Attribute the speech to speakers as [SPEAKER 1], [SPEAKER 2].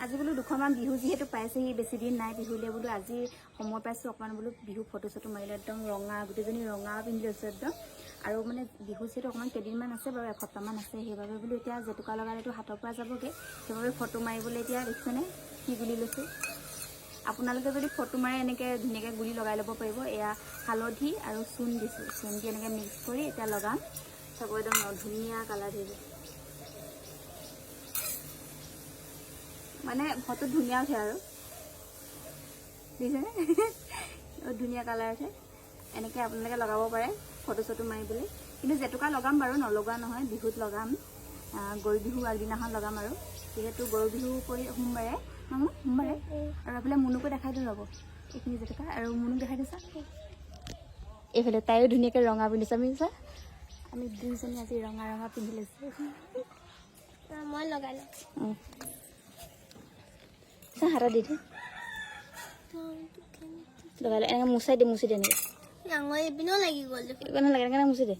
[SPEAKER 1] আজি বোলো দুখনমান বিহু যিহেতু পাইছেহি, বেছি দিন নাই বিহুলৈ, বোলো আজি সময় পাইছোঁ অকণমান, বোলো বিহু ফটো চটো মাৰিলে। একদম ৰঙা, গোটেইজনী ৰঙা পিন্ধি লৈছোঁ একদম। আৰু মানে বিহু যিহেতু অকণমান কেইদিনমান আছে বাৰু, এসপ্তাহমান আছে, সেইবাবে বোলো এতিয়া জেতুকা লগালেতো হাতৰ পৰা যাবগৈ, সেইবাবে ফটো মাৰিবলৈ এতিয়া দেখিছেনে কি গুলি লৈছোঁ। আপোনালোকে যদি ফটো মাৰে, এনেকৈ ধুনীয়াকৈ গুলি লগাই ল'ব পাৰিব। এয়া হালধি আৰু চূণ দিছোঁ, চূণ দি এনেকৈ মিক্স কৰি এতিয়া লগাম। চাব, একদম ধুনীয়া কালাৰ ধৰিব, মানে ফটো ধুনীয়া উঠে আৰু। দেখিছেনে, ধুনীয়া কালাৰ উঠে। এনেকৈ আপোনালোকে লগাব পাৰে ফটো চটো মাৰিবলৈ। কিন্তু জেতুকা লগাম বাৰু, নলগোৱা নহয়, বিহুত লগাম। গৰু বিহু আগদিনাখন লগাম। আৰু যিহেতু গৰু বিহু পৰি সোমবাৰে নহয়, সোমবাৰে। আৰু এইফালে মুনুকো দেখাই দিওঁ ৰ'ব এইখিনি জেতুকা। আৰু মুনুক দেখাই দিছা, এইফালে তাইও ধুনীয়াকৈ ৰঙা পিন্ধিছে। আমি চা, আমি দুইজনী আজি ৰঙা ৰঙা পিন্ধি লৈছোঁ।
[SPEAKER 2] মই লগাই লওঁ।
[SPEAKER 1] চা, হাতত দি দে। লগাই লৈ এনেকৈ মুচাই দে, মুচি দে এনেকৈ।
[SPEAKER 2] আঙুলি এইপিনেও লাগি গ'ল দেখোন।
[SPEAKER 1] একো নালাগে, এনেকৈ মুচি দে।